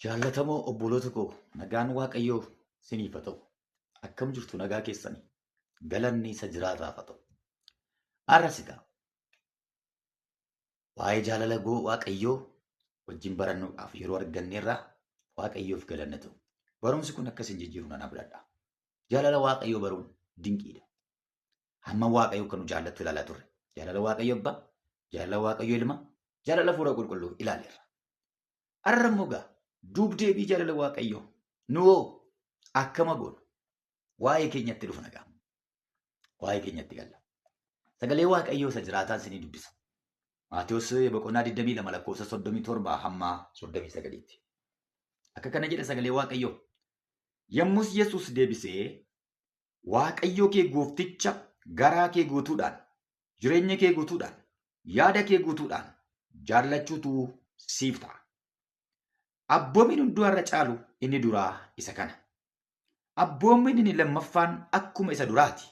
Jaallatamoo obboloota koo, nagaan Waaqayyoo isiniif haa ta'u. Akkam jirtu nagaa keessanii? Galanni isa jiraataaf haa ta'u. Har'as egaa waa'ee jaalala Waaqayyoo wajjin barannuudhaaf yeroo arganneerraa Waaqayyoof galanni ta'u. Barumsi kun akkas hin jijjiiru nan abdadha. Jaalala Waaqayyoo baruun dinqiidha. Hamma Waaqayyoo kan nu jaallattu ilaalaa turre. Jaalala Waaqayyoo Abbaa, jaalala Waaqayyoo Ilma, jaalala Hafuura Qulqulluu ilaaleerra. Har'a immoo egaa duub deebii jaalala Waaqayyoo nuhoo akkama goonu waa'ee keenyatti dhufna egaa. Waa'ee keenyatti galla. Sagalee Waaqayyoo isa jiraataan isinii dubbisa. Maatewos boqonnaa 22 lakkoofsa 37 hamma 39tti. Akka kana jedha sagalee Waaqayyoo. Yommus Yesuus deebisee Waaqayyoo kee goofticha garaa kee guutuudhaan, jireenya kee guutuudhaan, yaada kee guutuudhaan jaallachuutu siif ta'a. Abboomiin hundumaa irra caalu inni duraa isa kana. Abboomiin inni lammaffaan akkuma isa duraati.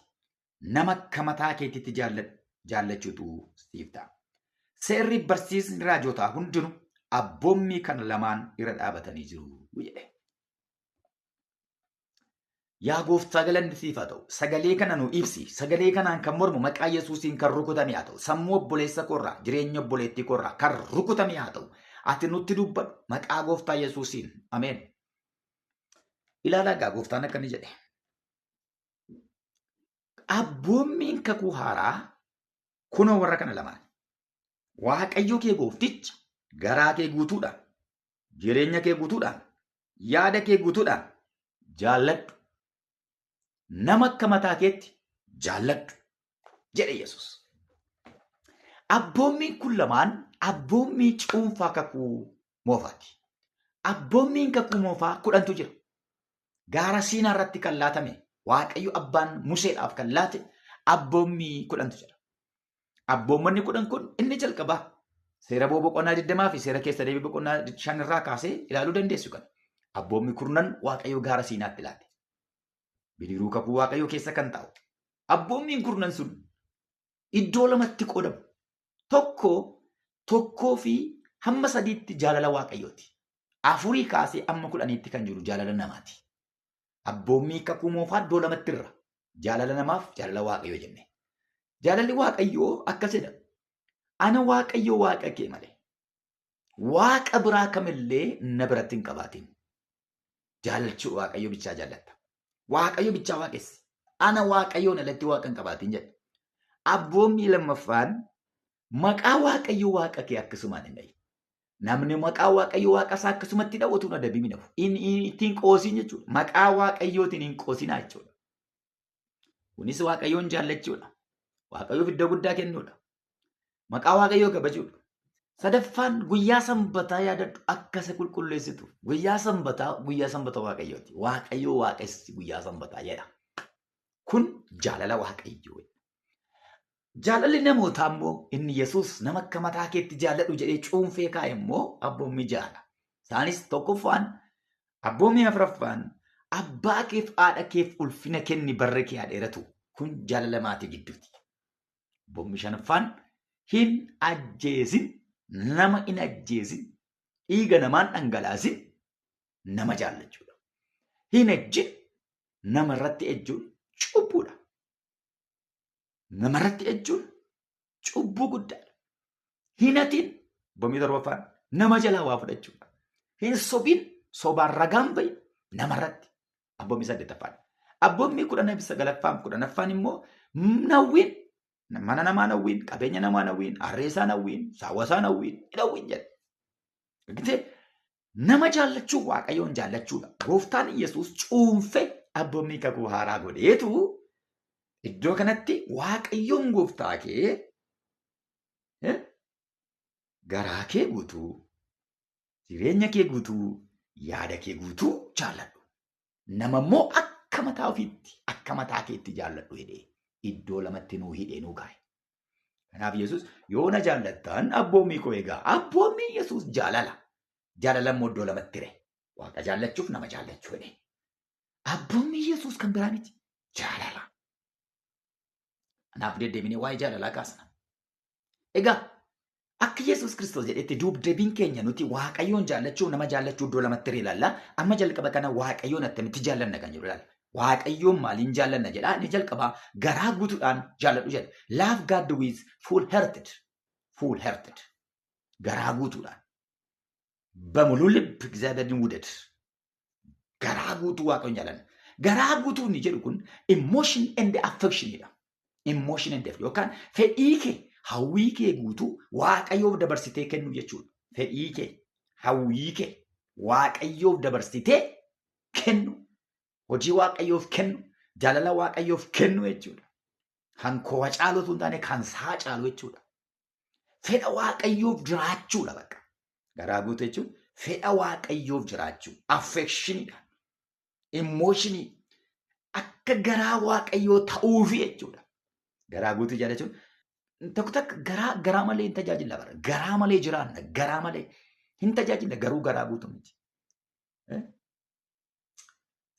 Nama akka mataa keetiitti jaallachuutu siif ta'a. Seerri barsiisni raajotaa hundinuu abboommii kana lamaan irra dhaabatanii jiru jedhe. Yaa gooftaa galanni siif haa ta'u. Sagalee kana nu ibsi. Sagalee kanaan kan mormu maqaa Yesuusiin kan rukutame haa ta'u. Sammuu obboleessa koorraa, jireenya obboleettii koorraa kan rukutame haa ta'u. Ati nutti dubbadhu maqaa gooftaa Yesuusiin. Ameen. Ilaalaa egaa gooftaan akka inni jedhe. Abboommiin kakuu haaraa kunoo warra kana lamaan. Waaqayyo kee goofticha garaa kee guutuudhaan, jireenya kee guutuudhaan, yaada kee guutuudhaan jaalladhu. Nama akka mataa keetti jaalladhu jedhe Yesuus. Abboommiin kun lamaan abboommii cuunfaa kakuu moofaati. Abboommiin kakuu moofaa 10tu jira. Gaara Siinaa irratti kan laatame Waaqayyo abbaan Museedhaaf kan laate abboommii 10tu jira. Abboommonni 10 kun inni jalqabaa seera boqonnaa 20 fi seera keessa deebii boqonnaa 5 irraa kaasee ilaaluu dandeessu kana. Abboommi kurnan Waaqayyo gaara Siinaatti laate. Bidiruu kakuu Waaqayyoo keessa kan taa'u. Abboommiin kurnan sun iddoo lamatti qoodamu. Tokko tokkoo fi hamma sadiitti jaalala Waaqayyooti. 4 kaasee amma 10tti kan jiru jaalala namaati. Abboommii kakuu moofaa iddoo lamatti irra. Jaalala namaaf jaalala Waaqayyoo jenne. Jaalalli Waaqayyoo akkas jedha. Ana Waaqayyoo Waaqa kee malee Waaqa biraa kamillee na biratti hin qabaatin. Jaalachuu Waaqayyoo bichaa jaallatta. Waaqayyo bichaa waaqessi. Ana Waaqayyoon alatti Waaqa hin qabaatin jedha. Abboommii lammaffaan maqaa Waaqayyoo Waaqa kee akkasumaan hin dhahin. Namni maqaa Waaqayyoo Waaqa isaa akkasumatti dha'u utuu hin adabimin hafu. Ittiin qoosiin jechuudha. Maqaa Waaqayyootiin hin qoosinaa jechuudha. Kunis Waaqayyoon jaallachuudha. Waaqayyoof iddoo guddaa kennuudha. Maqaa Waaqayyoo kabajuudha. Sadaffaan guyyaa sanbataa yaadadhu akka isa qulqulleessitu. Guyyaa sanbataa guyyaa sanbata Waaqayyooti. Waaqayyoo waaqessi guyyaa sanbataa jedha. Kun jaalala Waaqayyoo. Jaalalli namootaa immoo inni Yesuus nama akka mataa keetti jaalladhu jedhee cuunfee kaa'e immoo abboommii ja'adha. Isaanis tokkoffaan abboommii afuraffaan abbaa keef haadha keef ulfina kenni barri kee haa dheeratu. Kun jaalala maatii gidduuti. Abboommii shanaffaan hin ajjeesin, nama hin ajjeesin, dhiiga namaan dhangalaasin, nama jaallachuudha. Hin ejjin, nama irratti ejjuun cubbuudha. Nama irratti ejjuun cubbuu guddaadha. Hin hatin, abboommii torbaffaan nama jalaa waa fudhachuudha. Hin sobin, sobaan ragaan bahin nama irratti. Abboommii saddeettaffaan. Abboommii kudhan sagalaffaan kudhanaffaan immoo nawwiin, mana namaa nawwiin, qabeenya namaa nawwiin, harree isaa nawwiin, saawwa isaa nawwiin, nawwiin jedha. Argitee? Nama jaallachuu Waaqayyoon jaallachuudha. Gooftaan Yesuus cuunfee abboommii kakuu haaraa godheetu iddoo kanatti Waaqayyoon gooftaa kee garaa kee guutuu, jireenya kee guutuu, yaada kee guutuu jaalladhu. Nama immoo akka mataa ofiitti, akka mataa keetti jaalladhu jedhee iddoo lamatti nuu hidhee nuu kaa'e. Kanaaf Yesuus yoo na jaallattan abboommii koo eegaa. Abboommii Yesuus jaalala. Jaalala immoo iddoo lamatti hire. Waaqa jaallachuuf nama jaallachuu jedhee. Abboommii Yesuus kan biraa miti. Jaalala. Kanaaf deddeebinee waa'ee jaalalaa kaasna. Egaa Akka Yesuus Kiristoos jedhetti duubdeebiin keenya nuti Waaqayyoon jaallachuu nama jaallachuu iddoo lamatti ilaalla. Amma jalqaba kana Waaqayyoon attamitti jaallanna kan jedhu ilaalla. Waaqayyoon maaliin jaallanna jedhaa? Inni jalqabaa garaa guutuudhaan jaalladhu jedha. Love God with full hearted. Full hearted. Garaa guutuudhaan. በሙሉ ልብ እግዚአብሔርን ውደድ. Garaa guutuu Waaqayyoon jaallanna. Garaa guutuu inni jedhu kun emotion and affectionidha. Emotion and affection yookaan fedhii kee hawwii kee guutuu Waaqayyoof dabarsitee kennu jechuudha. Fedhii kee hawwii kee Waaqayyoof dabarsitee kennu. Hojii Waaqayyoof kennu. Jaalala Waaqayyoof kennu jechuudha. Kan koo caalu osoo hin taane kan isaa caalu jechuudha. Fedha Waaqayyoof jiraachuudha bakka. Garaa guutuu jechuun fedha Waaqayyoof jiraachuu. Affectionidha. Emotionii. Akka garaa Waaqayyoo ta'uufi jechuudha. Garaa guutuu jaalachuun tokko tokko garaa malee hin tajaajilla bara. Garaa malee jiraanna. Garaa malee hin tajaajilla garuu garaa guutuu miti.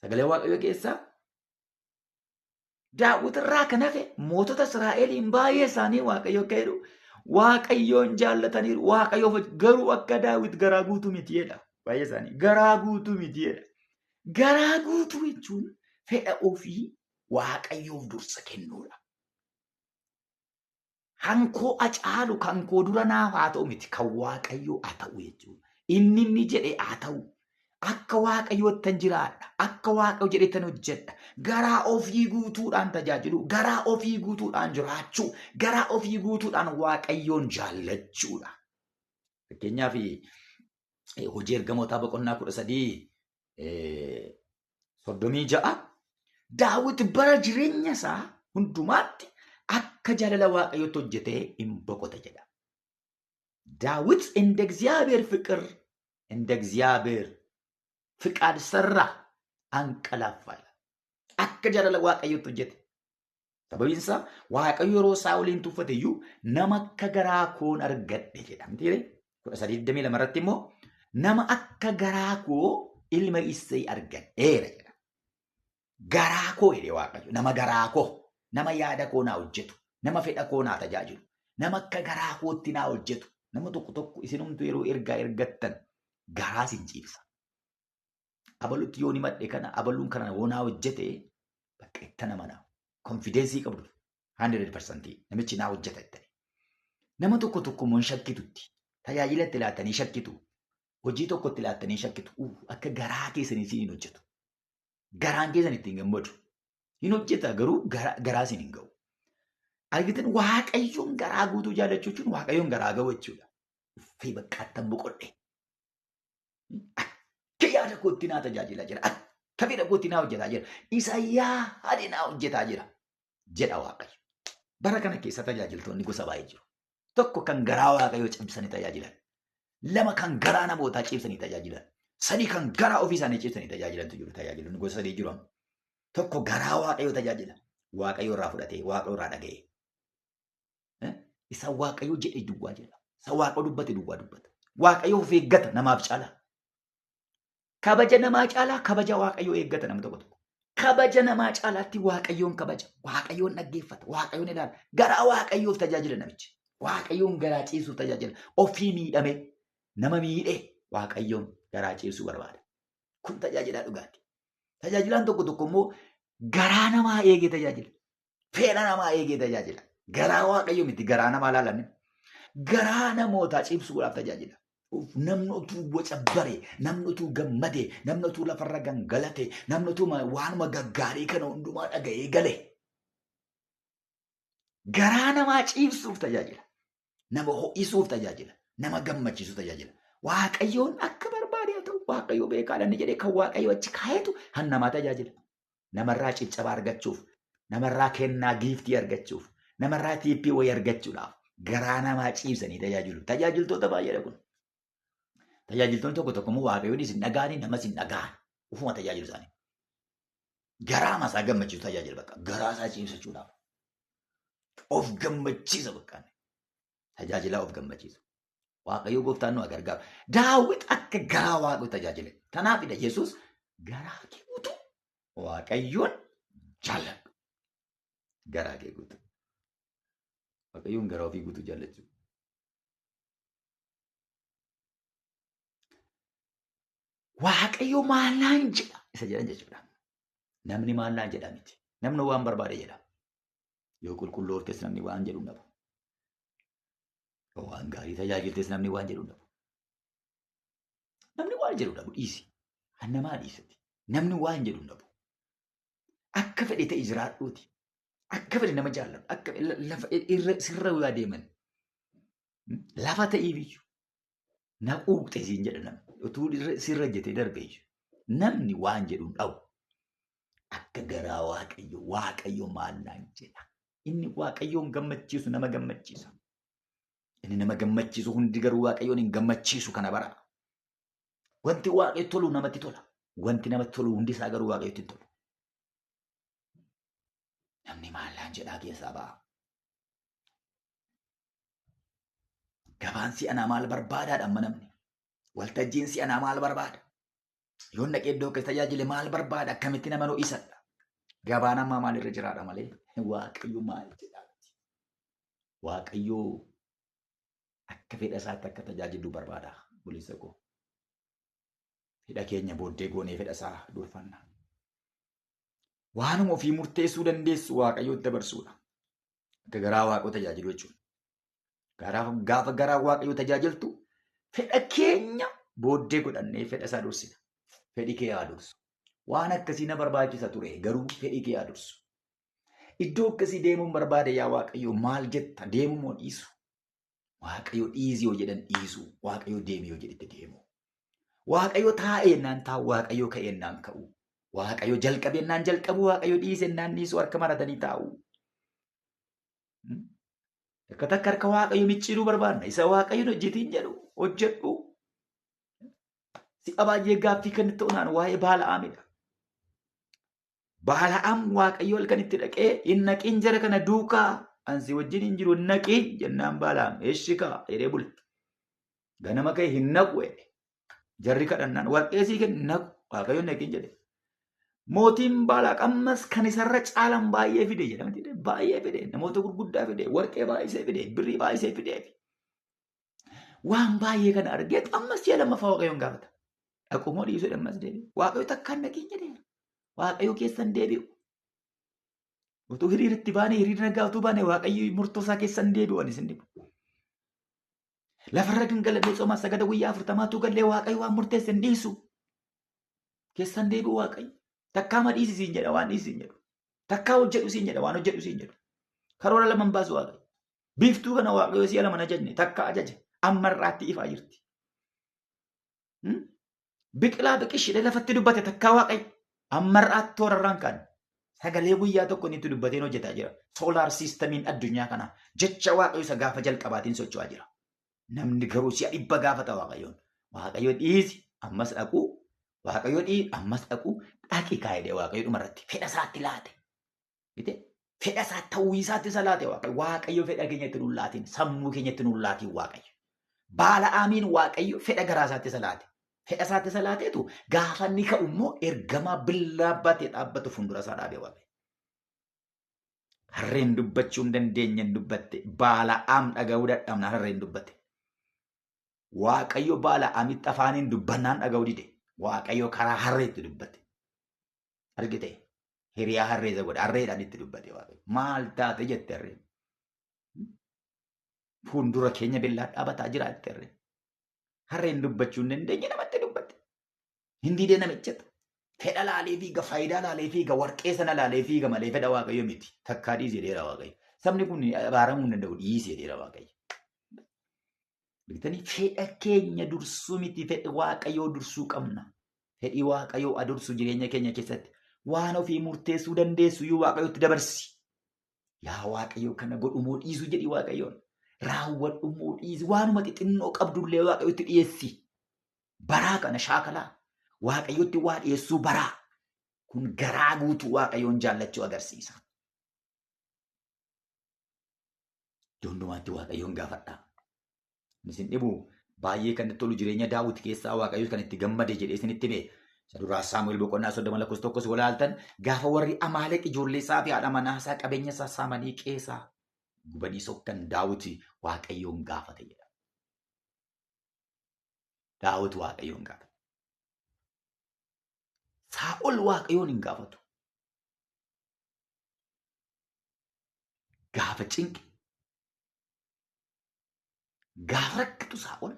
Sagalee Waaqayyoo keessaa Daawit irraa kan hafe mootota Israa'eliin baay'ee isaanii Waaqayyo akka jedhu Waaqayyoon jaallataniiru. Waaqayyoof garuu akka Daawit garaa guutuu miti jedha. Baay'ee isaanii garaa guutuu miti jedha. Garaa guutuu jechuun fedha ofii Waaqayyoof dursa kennuudha. Kan koo caalu kan koo dura naaf haa ta'u miti kan Waaqayyoo haa ta'u jechuudha. Inni jedhe haa ta'u. Akka Waaqayyoottan jiraadha. Akka Waaqayyo jedhettan hojjedha. Garaa ofii guutuudhaan tajaajilu. Garaa ofii guutuudhaan jiraachuu. Garaa ofii guutuudhaan Waaqayyoon jaallachuudha. Fakkeenyaaf hojii ergamootaa boqonnaa 13:36 Daawit bara jireenya isaa hundumaatti akka jaalala Waaqayyootti hojjetee hin boqote jedha. Daawit እንደ እግዚአብሔር ፍቅር እንደ እግዚአብሔር ፍቃድ ሰራ አንቀላፋ. Akka jaalala Waaqayyootti hojjete. Sababiin isaa Waaqayyo yeroo Saa'oliin tuffate iyyuu nama akka garaa koon argadhe jedha. Mitiiree 13:22 irratti immoo nama akka garaa koo ilma Isseey argadheera jedha. Garaa koo jedhe Waaqayyo. Nama garaa koo, nama yaada koo naa hojjetu, nama fedha koo naa tajaajilu, nama akka garaa kootti naa hojjetu. Nama tokko tokko isinumtu yeroo ergaa ergattan garaa sin ciibsa. Abalutti yoo himadhe kana abaluun kana yoo naa hojjete bakka itti nama naa. Confidence qabdu 100% namichi naa hojjeta jettani. Nama tokko tokko immoo hin shakkitutti. Tajaajila itti laattanii shakkitu. Hojii tokko itti laattanii shakkitu. Akka garaa keessanii siin hin hojjetu. Garaan keessan ittiin gammadu. Hin hojjeta garuu garaa siin hin ga'u. Argitan Waaqayyoon garaa guutuu jaallachuu jechuun Waaqayyoon garaa ga'u jechuudha. Uffee bakka attan boqodhe. Akka yaada kootti naa tajaajilaa jira. Akka fedha kootti naa hojjetaa jira. Isa yaade naa hojjetaa jira jedha Waaqayyo. Bara kana keessa tajaajiltoonni gosa baay'ee jiru. Tokko kan garaa Waaqayyoo cimsanii tajaajilan. Lama kan garaa namootaa cimsanii tajaajilan. Sadii kan garaa ofii isaanii cimsanii tajaajilantu jiru. Tajaajiloonni gosa sadii jiru. Tokko garaa Waaqayyoo tajaajila. Waaqayyo irraa fudhatee, Waaqayyo irraa dhaga'ee. Isa Waaqayyo jedhe duwwaa jedha. Isa Waaqayyo dubbate duwwaa dubbata. Waaqayyo of eeggata namaaf caala. Kabaja namaa caalaa kabaja Waaqayyoo eeggata nama tokko tokko. Kabaja namaa caalaatti Waaqayyoon kabaja. Waaqayyoon dhaggeeffata. Waaqayyoon ilaala. Garaa Waaqayyoof tajaajila namichi. Waaqayyoon garaa ciisuuf tajaajila. Ofii miidhame nama miidhee Waaqayyoon garaa ciisuu barbaada. Kun tajaajilaa dhugaati. Tajaajilaan tokko tokko immoo garaa namaa eegee tajaajila. Fedha namaa eegee tajaajila. Garaa Waaqayyoo miti garaa namaa laalanne. Garaa namootaa cimsuudhaaf tajaajila. Namni utuu waca bare, namni utuu gammade, namni utuu lafarra gangalate, namni utuu waanuma gaggaarii kana hundumaa dhaga'ee gale. Garaa namaa cimsuuf tajaajila. Nama ho'isuuf tajaajila. Nama gammachiisuuf tajaajila. Waaqayyoon akka barbaade haa ta'u, Waaqayyoo beekaadha inni jedhee kan Waaqayyo achi kaayetu han namaa tajaajila. Namarraa ciccaba argachuuf, namarraa kennaa giiftii argachuuf, namarraa tiippii wayii argachuudhaaf garaa namaa ciibsanii tajaajilu. Tajaajiltoota baay'eedha kun. Tajaajiltoonni tokko tokko immoo Waaqayyoon isin dhaga'anii namas hin dhaga'an. Ufuma tajaajilu isaanii. Garaa masaa gammachiisu tajaajila bakka. Garaa isaa ciibsachuudhaaf. Of gammachiisa bakka. Tajaajilaa of gammachiisu. Waaqayyo gooftaan nu gargaaru. Daawit akka garaa Waaqayyoo tajaajile. Kanaafidha Yesuus garaa kee guutuu Waaqayyoon jaalladhu. Garaa kee guutuu. Waaqayyoon garaa ofii guutuu jaallachuu. Waaqayyo maal naan jedha isa jedhan jechuudha. Namni maal naan jedha miti. Namni waan barbaade jedha. Yoo qulqullooftes namni waan jedhu hin dhabu. Yoo waan gaarii tajaajiltes namni waan jedhu hin dhabu. Namni waan jedhu hin dhabu dhiisi. Hannamaa dhiisati. Namni waan jedhu hin dhabu. Akka fedhe ta'e jiraadhuuti. Akka fedhe nama jaalladhu. Akka lafa irra sirra yoo adeeman. Lafa ta'ii biyyu. Na quuqxe siin jedha namni. Utuu sirra jetee darbee iyyuu. Namni waan jedhu hin dhabu. Akka garaa Waaqayyo, Waaqayyo maal naan jedha. Inni Waaqayyoon gammachiisu nama gammachiisa. Inni nama gammachiisu hundi garuu Waaqayyoon hin gammachiisu kana bara. Wanti Waaqayyo tolu namatti tola. Wanti namatti tolu hundi isaa garuu Waaqayyotti hin tolu. Namni maal naan jedhaa keessaa ba'a. Gabaan si'anaa maal barbaadaadha amma namni? Waltajjiin si'anaa maal barbaada? Yoon dhaqee iddoo keessa tajaajile maal barbaada? Akkamitti nama ho'isadha? Gabaan ammaa maalirra jiraadha malee Waaqayyo maal jedhaa miti. Waaqayyo akka fedha isaatti akka tajaajilu barbaada obboleessa koo. Fedha keenya booddee goonee fedha isaa durfanna. Waanuma ofii murteessuu dandeessu Waaqayyootti dabarsuudha. Akka garaa Waaqayyoo tajaajilu jechuudha. Gaafa garaa Waaqayyoo tajaajiltu fedha keenya booddee godhannee fedha isaa dursina. Fedhi kee haa dursu. Waan akkasii na barbaachisa ture garuu fedhi kee haa dursu. Iddoo akkasii deemuun barbaade yaa Waaqayyo maal jetta? Deemuu moo dhiisu? Waaqayyo dhiisi yoo jedhan dhiisu. Waaqayyo deemi yoo jedhetti deemu. Waaqayyo taa'eennaan taa'u. Waaqayyo ka'eennaan ka'u. Waaqayyo jalqabeennaan jalqabu. Waaqayyo dhiiseennaan dhiisu. Harka maratanii taa'u. Takka takka harka Waaqayyo micciiruu barbaanna. Isa Waaqayyo hojjetiin jedhu hojjedhu. Si'a baay'ee gaaffii kan itti ta'u naan waa'ee Baala'aamidha. Baala'aam Waaqayyo halkan itti dhaqee hin naqiin jara kana duukaa ansi wajjin hin jiru hin naqiin jennaan Baala'aam eessi kaa jedhee bule. Ganama ka'e hin naqu jedhe. Jarri kadhannaan warqee sii kennu naqu Waaqayyo hin naqiin jedhe. Mootiin Baalaaq ammas kan isarra caalan baay'ee fide jedhamti baay'ee fide namoota gurguddaa fide warqee baay'isee fide birrii baay'isee fide. Waan baay'ee kana argeetu ammas si'a lammaffaa Waaqayyoon gaafata. Dhaqu moo dhiisuu ammas deebi'u. Waaqayyo takkaan naqiin jedheera. Waaqayyo keessan deebi'u. Utuu hiriiratti baane hiriira nagaa utuu baane Waaqayyo murtoo isaa keessan deebi'u ani isin dhibu. Lafarra gangaladhee soomaa sagada guyyaa 40 gallee Waaqayyo waan murteesse hin dhiisu. Keessan deebi'u Waaqayyo. Takkaa ma dhiisi siin jedha waan dhiisi siin jedhu. Takkaa hojjedhu siin jedha waan hojjedhu siin jedhu. Karoora lama hin baasu Waaqayyo. Biiftuu kana Waaqayyo si'a lama hin ajajne takka ajaje amma irraatti ifaa jirti. Biqilaa biqishidhe lafatti dubbate takkaa Waaqayyo amma irraatti toora irraan kaane. Sagalee guyyaa tokko inni itti dubbateen hojjetaa jira. Soolaar siistamiin addunyaa kanaa jecha Waaqayyo isa gaafa jalqabaatiin socho'aa jira. Namni garuu si'a 100 gaafata Waaqayyoon. Waaqayyo dhiisi ammas dhaquu. Waaqayyo dhiisi ammas dhaquu. Dhaqi kaayedee Waaqayyo dhumarratti fedha isaatti laate. Miti? Fedha isaa ta'uu isaatti isa laate Waaqayyo. Waaqayyo fedha keenyatti nuun laatiin sammuu keenyatti nuun laatiin Waaqayyo. Baala'aamiin Waaqayyo fedha garaa isaatti isa laate. Fedha isaatti isa laateetu gaafa inni ka'u immoo ergamaa billaa baatee dhaabbatu fuuldura isaa dhaabee Waaqayyo. Harreen dubbachuu hin dandeenye hin dubbatte. Baala'aam dhaga'uu dadhabnaan harreen dubbatte. Waaqayyo Baala'aamitti afaaniin dubbannaan dhaga'uu dide. Waaqayyo karaa harreetti dubbate. Argite? Hiriyaa harree isa godhe. Harreedhaan itti dubbate Waaqayyo. Maal taate jette harreen. Fuuldura keenya billaa dhaabataa jira jette harreen. Harreen dubbachuu hin dandeenye namatti dubbate. Hin didee namichatu. Fedha laalee fiiga, faayidaa laalee fiiga, warqee sana laalee fiiga malee fedha Waaqayyo miti. Takkaa dhiisee dheera Waaqayyo. Sabni kun abaaramuu hin danda'u dhiisee dheera Waaqayyo. Argitanii fedha keenya dursuu miti fedha Waaqayyoo dursuu qabna. Fedhii Waaqayyoo adursu jireenya keenya keessatti. Waan ofii murteessuu dandeessu iyyuu Waaqayyootti dabarsi. Yaa Waaqayyoo kana godhu moo dhiisu jedhi Waaqayyoon. Raawwadhu moo dhiisi waanuma xixinnoo qabdullee Waaqayyootti dhiyeessi. Baraa kana shaakalaa. Waaqayyootti waa dhiyeessuu baraa. Kun garaa guutuu Waaqayyoon jaallachuu agarsiisa. Iddoo hundumaatti Waaqayyoon gaafadhaa. Isin dhibu baay'ee kan itti tolu jireenya Daawit keessaa Waaqayyo kan itti gammade jedhee isinitti hime. Isa duraa Saamu'eel boqonnaa 30 lakkoofsa 1 walaaltan gaafa warri Amaaleq ijoollee isaa fi haadha manaa isaa qabeenya isaa saamanii qeesaa gubanii sokkan Daawit Waaqayyoon gaafate jedha. Daawit Waaqayyoon gaafate. Saa'ol Waaqayyoon hin gaafatu. Gaafa cinqe, gaafa rakkatu Saa'ol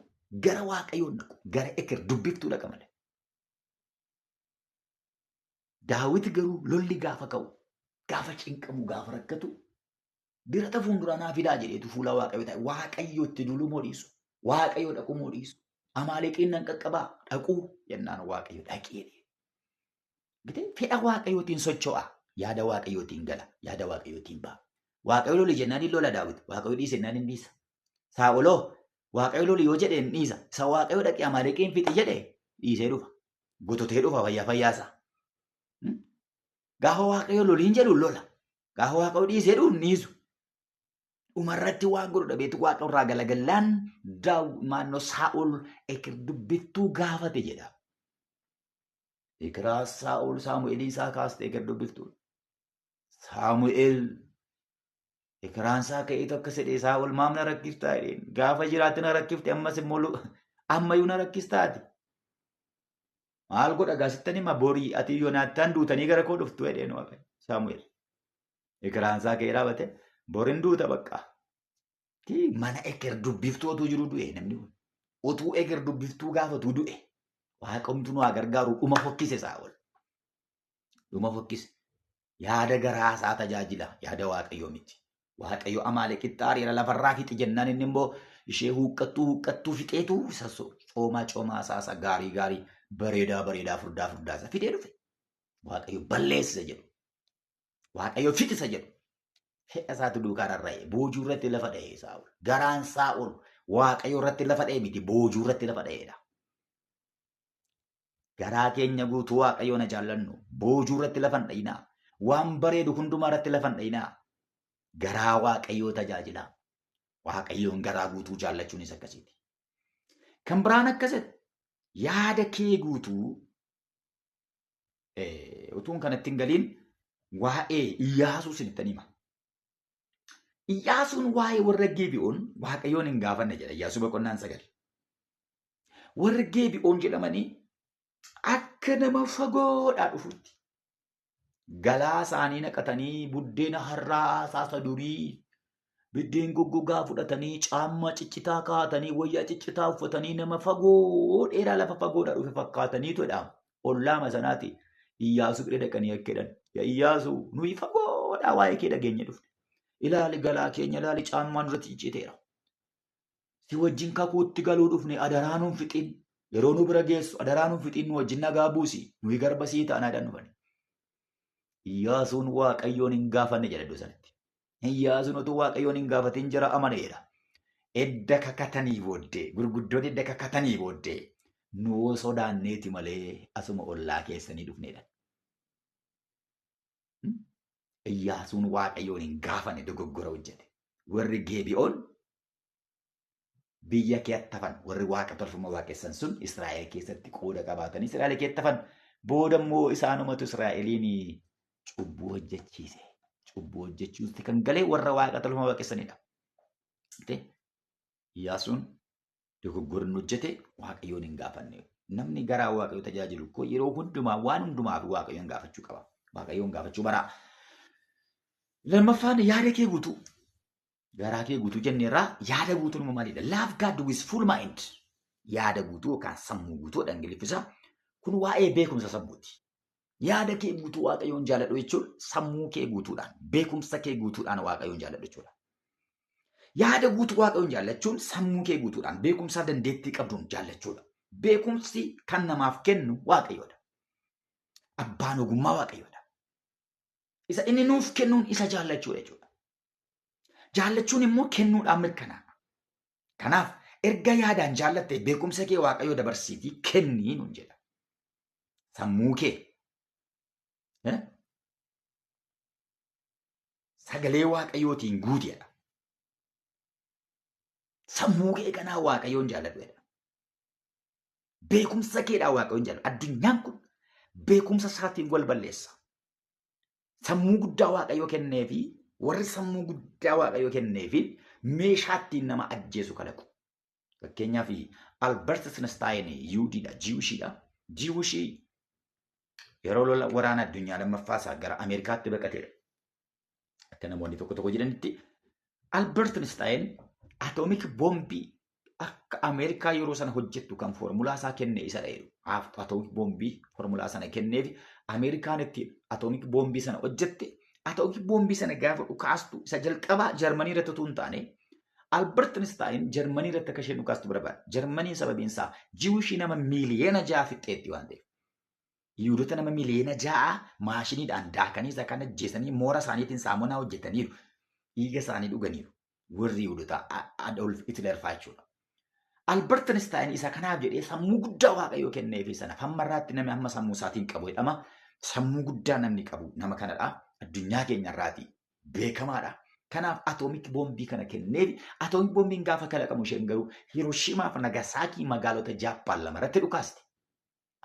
gara Waaqayyoon dhaqu, gara eker dubbiftuu dhaqa malee. Daawit garuu lolli gaafa ka'u, gaafa cinqamu, gaafa rakkatu dirata fuulduraa naa fidaa jedheetu fuula Waaqayyoo taa'e. Waaqayyo itti duuluu moo dhiisu? Waaqayyo dhaquu moo dhiisu? Amaaleqiin nan qaqqabaa dhaquu jennaan Waaqayyo dhaqee. Fedha Waaqayyootiin socho'a. Yaada Waaqayyootiin gala. Yaada Waaqayyootiin ba'a. Waaqayyo loli jennaan hin lola Daawit. Waaqayyo dhiise jennaan hin dhiisa. Saa'oloo Waaqayyo loli yoo jedhe hin dhiisa. Isa Waaqayyo dhaqee Amaaleqiin fixi jedhe dhiisee dhufa. Gototee dhufa fayyaa fayyaasaa. Gaafa Waaqayyo loliin jedhu lola. Gaafa Waaqayyo dhiisee dhufu hin dhiisu. Dhumarratti waan godhu dhabeetu Waaqa irraa galagallaan naannoo Saa'ol eker dubbiftuu gaafate jedha. Ekeraa Saa'ol Saamu'eelii isaa kaaste eker dubbiftuu. Saamu'eel ekeraan isaa ka'eetu akkas jedhee Saa'ol maam na rakkiftaa jedheen. Gaafa jiraatti na rakkifte ammas immoo ammayyuu na rakkistaati. Maal godha gaasittan hima borii ati Yoonaataan duutanii gara koo dhuftu jedheen Waaqayyo Saamu'eel. Ekeraan isaa ka'ee dhaabate. Boriin duuta bakka. Mana eker dubbiftuu otuu jiru du'e namni kun. Otuu eker dubbiftuu gaafatu du'e. Waaqomtu nu haa gargaaru dhuma fokkise Saa'ol. Dhuma fokkise. Yaada garaa isaa tajaajila. Yaada Waaqayyoo miti. Waaqayyo Amaaleqitti aariira lafarraa fixi jennaan inni immoo ishee huuqqattuu fixeetu isa coomaa coomaa isaa gaarii gaarii bareedaa bareedaa furdaa furdaa isa fidee dhufe. Waaqayyo balleessisa jedhu. Waaqayyo fixisa jedhu. Fedha isaatu duukaa rarra'e. Boojuu irratti lafa dha'e Saa'ol. Garaan Saa'ol Waaqayyo irratti lafa dha'e miti boojuu irratti lafa dha'eedha. Garaa keenya guutuu Waaqayyoon na jaallannu. Boojuu irratti lafa hin dha'inaa. Waan bareedu hundumaa irratti lafa hin dha'inaa. Garaa Waaqayyoo tajaajila. Waaqayyoon garaa guutuu jaallachuunis akkasiiti. Kan biraan akkasitti yaada kee guutuu utuun kanatti hin galiin waa'ee Iyyaasuu isinittan hima. Iyyaasuun waa'ee warra Gibe'oon Waaqayyoon hin gaafanne jedha Iyyaasuu boqonnaan 9. Warri Gibe'oon jedhamanii akka nama fagoodhaa dhufutti galaa isaanii naqatanii buddeena harraa saasa durii biddeen goggogaa fudhatanii caammaa ciccitaa kaa'atanii wayyaa ciccitaa uffatanii nama fagoo dheeraa lafa fagoodhaa dhufe fakkaataniitu jedha. Ollaama sanaati Iyyaasuu bira dhaqanii akka jedhan. Yaa Iyyaasuu nuyi fagoodhaa waa'ee kee dhageenye dhufne. Ilaali galaa keenya ilaali caammaan irratti cicciteera. Si wajjin kakuutti galuu dhufne adaraa nuun fixin. Yeroo nu bira geessu adaraa nuun fixin nu wajjin nagaa buusi. Nuyi garba sii ta'an aadaan dhufani. Iyyaasuun Waaqayyoon hin gaafanne jedha iddoo sanatti. Iyyaasuun utuu Waaqayyoon hin gaafatin jara amaneera. Edda kakatanii booddee gurguddoon edda kakatanii booddee nu sodaanneeti malee asuma ollaa keessanii dhufneedha. Iyyaasuun Waaqayyoon hin gaafanne dogoggora hojjete. Warri Gibe'oon biyya keetti hafan warri waaqa tolfamaa waaqessan sun Israa'el keessatti qooda qabaatanii Israa'el keetti hafan. Booda immoo isaanumatu Israa'eliin cubbuu hojjechiise. Cubbuu hojjechuutti kan galee warra waaqa tolfamaa waaqessanidha. Iyyaasuun dogoggorri hojjete Waaqayyoon hin gaafanne. Namni garaa Waaqayyoo tajaajilu koo yeroo hundumaa waan hundumaaf Waaqayyoon gaafachuu qaba. Waaqayyoon gaafachuu baraa. Lammaffaan yaada kee guutuu. Garaa kee guutuu jenneerraa yaada guutuun immoo maalidha? Love God with full mind. Yaada guutuu yookaan sammuu guutuu Ingiliffisa. Kun waa'ee beekumsa sammuuti. Yaada kee guutuu Waaqayyoon jaalladhu jechuun sammuu kee guutuudhaan, beekumsa kee guutuudhaan Waaqayyoon jaalladhu jechuudha. Yaada guutuu Waaqayyoon jaallachuun sammuu kee guutuudhaan, beekumsaaf dandeettii qabduun jaallachuudha. Beekumsi kan namaaf kennu Waaqayyoodha. Abbaan ogummaa Waaqayyoodha. Isa inni nuuf kennuun isa jaallachuudha jechuudha. Jaallachuun immoo kennuudhaan mirkanaa'a. Kanaaf erga yaadaan jaallatte beekumsa kee Waaqayyoo dabarsiitii kennii nuun jedha. Sammuu kee sagalee Waaqayyootiin guuti jedha. Sammuu kee kanaa Waaqayyoon jaalladhu jedha. Beekumsa keedhaa Waaqayyoon jaalladhu. Addunyaan kun beekumsa isaatiin wal balleessa. Sammuu guddaa Waaqayyoo kenneefi warri sammuu guddaa Waaqayyoo kenneefi meeshaa ittiin nama ajjeesu kalaqu. Fakkeenyaaf Albert Einstein Yihudiidha, Jiwushiidha. Jiwushii Yeroo lola waraana addunyaa lammaffaa isaa gara Ameerikaatti baqateera. Akka namoonni tokko tokko jedhanitti Albert Einstein atoomik boombii akka Ameerikaa yeroo sana hojjettu kan foormulaa isaa kenne isa dha. Atoomik boombii foormulaa sana kenneef Ameerikaan itti atoomik boombii sana hojjette. Atoomik boombii sana gaafa dhukaastu isa jalqabaa Jarmanii irratti utuu hin taane Albert Einstein Jarmanii irratti akka isheen dhukaastu barbaada. Jarmaniin sababiin isaa jiwushii nama 6 miiliyoona fixxeetti waan ta'eef. Yihudoota nama 6 miiliyoona maashiniidhaan daakanii isa kana ajjeesanii moora isaaniitiin saamunaa hojjetaniiru. Dhiiga isaanii dhuganiiru. Warri Yihudoota Adolf Hitler fa'aa jechuudha. Albert Einstein isa kanaaf jedhee sammuu guddaa Waaqayyoo kenneefi sana hammarraatti namni hamma sammuu isaatiin qabu jedhama. Sammuu guddaa namni qabu nama kanadha. Addunyaa keenya irraati beekamaadha. Kanaaf atoomik boombii kana kenneefi atoomik boombiin gaafa kalaqamu isheen garuu Hirooshimaa fi Nagasaakii magaalota Jaappaan lama irratti dhukaaste.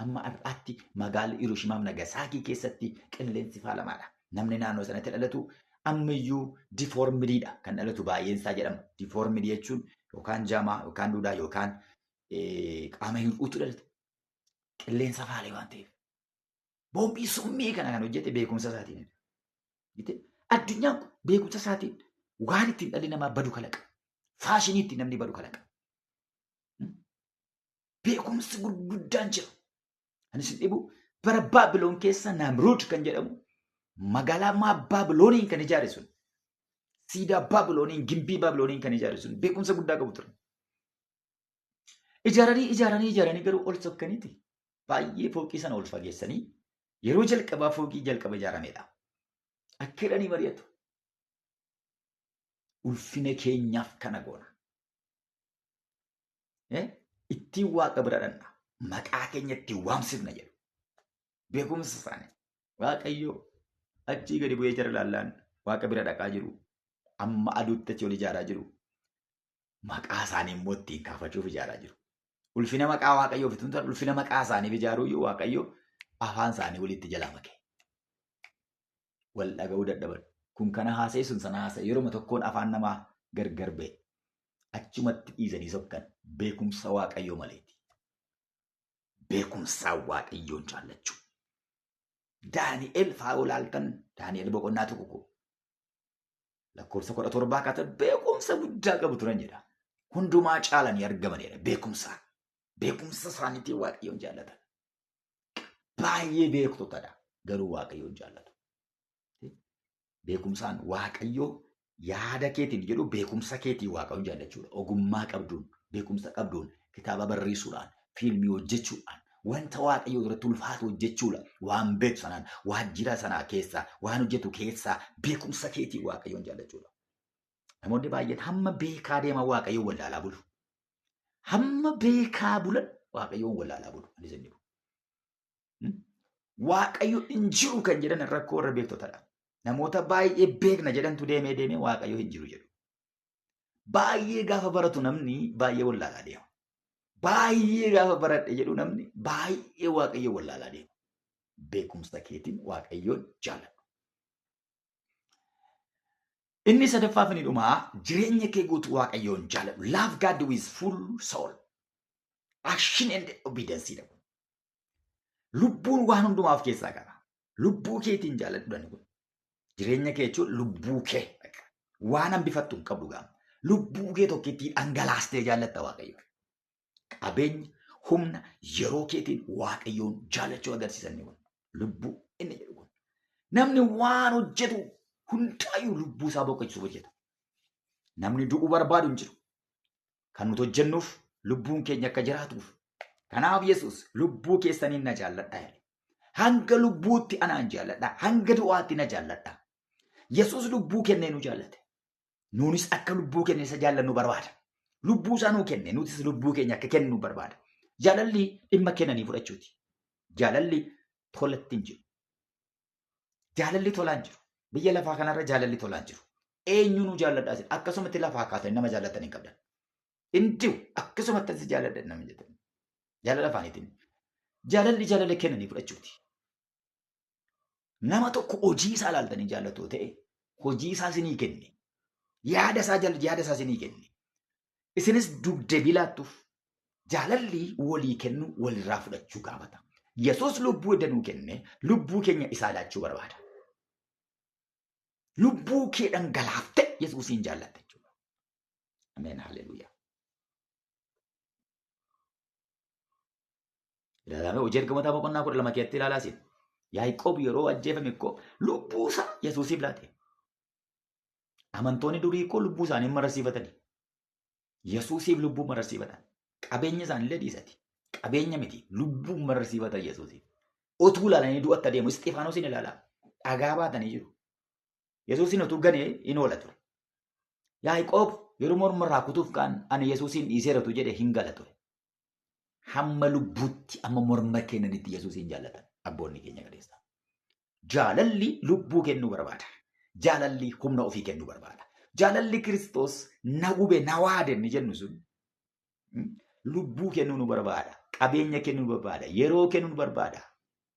Amma har'aatti magaalli Hirooshimaa fi Nagasaakii keessatti qilleensi faalamaadha. Namni naannoo sanatti dhalatu ammayyuu deformityidha kan dhalatu baay'een isaa jedhama. Deformity jechuun yookaan jaamaa yookaan duudaa yookaan qaama hir'uutu dhalatu. Qilleensa faalee waan ta'eef. Boombii summii kana kan hojjete beekumsa isaatiin. Addunyaan kun beekumsa isaatiin waan ittiin dhalli namaa badu kalaqa. Faashinii ittiin namni badu kalaqa. Beekumsi gurguddaan jira. Ani isin dhibu bara Baabiloon keessa Naamruud kan jedhamu magaalaa maa Baabilooniin kan ijaare sun siidaa Baabilooniin gimbii Baabilooniin kan ijaare sun beekumsa guddaa qabu ture. Ijaaranii ijaaranii ijaaranii garuu ol sokkaniiti. Baay'ee fooqii sana ol fageessanii yeroo jalqabaa fooqii jalqaba ijaaramedha. Akka jedhanii mari'atu. Ulfina keenyaaf kana goona. Ittiin waaqa bira dhanna. Maqaa keenya ittiin waamsifna jedhu. Beekumsa isaanii. Waaqayyo achii gadi bu'ee jara laallaan waaqa bira dhaqaa jiru. Amma aduutti achi ol ijaaraa jiru. Maqaa isaanii immoo ittiin kaafachuuf ijaaraa jiru. Ulfina maqaa Waaqayyoof ittiin ta'an ulfina maqaa isaaniif ijaaruu iyyuu Waaqayyo afaan isaanii walitti jalaa make. Wal dhaga'uu dadhaban. Kun kana haasa'e sun sana haasa'e yeroo tokkoon afaan namaa gargar ba'e. Achumatti dhiisanii sokkan beekumsa Waaqayyoo maleeti. Beekumsa Waaqayyoon jaallachuu. Daani'el fa'aa olaaltan Daani'el boqonnaa 1 lakkoofsa 17 akkaataa beekumsa guddaa qabu turan jedha. Hundumaa caalanii argamanidha beekumsa. Beekumsa isaaniitiin Waaqayyoon jaallatan. Baay'ee beektotadha garuu Waaqayyoon jaallatu. Beekumsaan Waaqayyoo yaada keetiin jedhu beekumsa keetiin Waaqayyoon jaallachuudha. Ogummaa qabduun, beekumsa qabduun, kitaaba barreessuudhaan, fiilmii hojjechuudhaan, wanta Waaqayyoo duratti ulfaatu hojjechuudha. Waan beektu sanaan, waajjira sanaa keessaa, waan hojjetu keessaa beekumsa keetiin Waaqayyoon jaallachuudha. Namoonni baay'een hamma beekaa deeman Waaqayyoon wallaalaa bulu. Hamma beekaa bulan Waaqayyoon wallaalaa bulu. Anis inni Waaqayyo hin jiru kan jedhan rakkoo warra beektotadha. Namoota baay'ee beekna jedhantu deemee deemee Waaqayyo hin jiru jedhu. Baay'ee gaafa baratu namni baay'ee wallaalaa deema. Baay'ee gaafa baradhe jedhu namni baay'ee Waaqayyo wallaalaa deema. Beekumsa keetiin Waaqayyoon jaalladhu. Inni sadaffaa fi dhumaa jireenya kee guutuu Waaqayyoon jaalladhu. Love God with full soul. Action and obedience dha. Lubbuun waan hundumaa of keessaa qaba. Lubbuu keetiin jaalladhu kun. Jireenya kee jechuun lubbuu kee. Waan hambifattu hin qabdu gaama. Lubbuu kee tokkittiin dhangalaastee jaallatta Waaqayyo. Qabeenya, humna, yeroo keetiin Waaqayyoon jaallachuu agarsiisan kun. Lubbuu inni jedhu kun. Namni waan hojjetu hundaayyuu lubbuu isaa boqochisuuf hojjeta. Namni du'uu barbaadu hin jiru. Kan nuti hojjennuuf lubbuun keenya akka jiraatuuf. Kanaaf Yesuus lubbuu keessaniin na jaalladha jedhe. Hanga lubbuutti anaan jaalladha. Hanga du'aatti na jaalladha. Yesuus lubbuu kennee nu jaallate. Nuunis akka lubbuu keenya isa jaallannu barbaada. Lubbuu isaa nuu kenne nutis lubbuu keenya akka kennu barbaada. Jaalalli dhimma kennanii fudhachuuti. Jaalalli tolatti hin jiru. Jaalalli tolaan jiru. Biyya lafaa kanarra jaalalli tolaan jiru. Eenyu nu jaalladhaa jedha. Akkasumatti lafaa kaasanii nama jaallatan hin qabdan. Indiu akkasumatti si jaalladha nama jettan. Jaalala afaaniitiin. Jaalalli jaalala kennanii fudhachuuti. Nama tokko hojii isaa ilaaltanii jaallatu ta'e hojii isaa isinii kenne. Yaada isaa yaada isaa isinii kenne. Isinis dugda bilaattuuf jaalalli walii kennu walirraa fudhachuu gaafata. Yesuus lubbuu edda nuu kenne lubbuu keenya isaa laachuu barbaada. Lubbuu kee dhangalaaftee Yesuusiin jaallatta jechuudha. Ameen, haleluuyaa. Ilaalame hojii ergamootaa boqonnaa 12 keessatti ilaalaa siin. Yaaqoob yeroo ajjeefame koo lubbuu isaa Yesuusiif laate. Amantoonni durii koo lubbuu isaanii mararsiifatani. Yesuusiif lubbuu mararsiifatan. Qabeenya isaaniillee dhiisati. Qabeenya miti lubbuu mararsiifatan Yesuusiif. Otuu ilaalanii du'atti adeemu. Isxifaanosiin ilaalaa. Dhagaa baatanii jiru. Yesuusiin otuu ganee hin oola ture. Yaaqoob yeroo mormarraa kutuuf kan ani Yesuusiin dhiiseeratu jedhe hin gala ture. Hamma lubbuutti amma morma kennanitti Yesuusiin jaallatan abboonni keenya galeessa. Jaalalli lubbuu kennuu barbaada. Jaalalli humna ofii kennuu barbaada. Jaalalli Kiristoos na gube na waade inni jennu sun lubbuu kennuu nu barbaada. Qabeenya kennuu nu barbaada. Yeroo kennuu nu barbaada.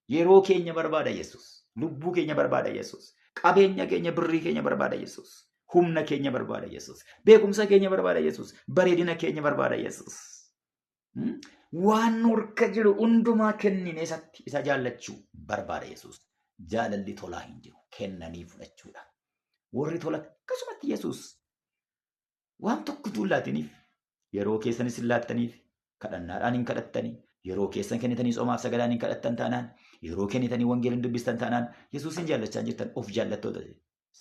Yeroo keenya barbaada Yesuus. Lubbuu keenya barbaada Yesuus. Qabeenya keenya birrii keenya barbaada Yesuus. Humna keenya barbaada Yesuus. Beekumsa keenya barbaada Yesuus. Bareedina keenya barbaada Yesuus. Waan nurka jiru hundumaa kennine isatti isa jaallachuu barbaada Yesuus. Jaalalli tolaa hin jiru. Kennanii fudhachuudha. Warri tola akkasumatti Yesuus waan tokkotu hin laatiniif yeroo keessanis hin laattaniif kadhannaadhaan hin kadhattanii yeroo keessan kennitanii tsoomaaf sagalaan hin kadhattan taanaan yeroo kennitanii wangeela hin dubbistan taanaan Yesuusin jaallachaa hin jirtan of jaallattoota.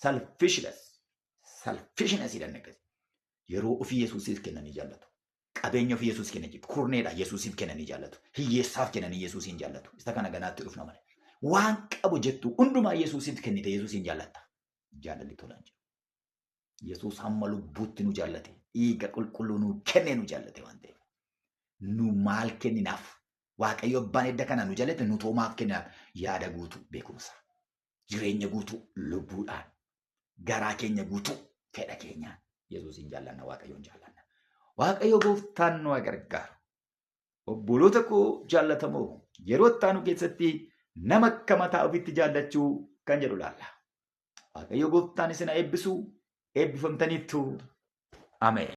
Selfishness. Selfishness jedhan akkasii. Yeroo ofii Yesuusiif kennanii jaallatu. Qabeenya ofii Yesuus kenna jiru. Kurneedha Yesuusiif kennanii jaallatu. Hiyyeessaaf kennanii Yesuusiin jaallatu. Isa kana ganaatti dhufna malee. Waan qabu jettu hundumaa Yesuusiif kennite Yesuusiin jaallatta. Jaalalli tolaan jiru. Yesuus hamma lubbuutti nu jaallate. Dhiiga qulqulluu nu kennee nu jaallate waan ta'eef. Nu maal kenninaaf? Waaqayyo abbaan edda kana nu jaallate nu toomaaf kenninaaf? Yaada guutuu beekumsa. Jireenya guutuu lubbuudhaan. Garaa keenya guutuu fedha keenyaan. Yesuusiin jaallanna, Waaqayyoon jaallanna. Waaqayyo gooftaan nu gargaaru. Obboloota koo jaallatamoo yeroo itti aanu keessatti nama akka mataa ofiitti jaallachuu kan jedhu laalla. Waaqayyo gooftaan isin haa eebbisu. Eebbifamtaniittu. Ameen.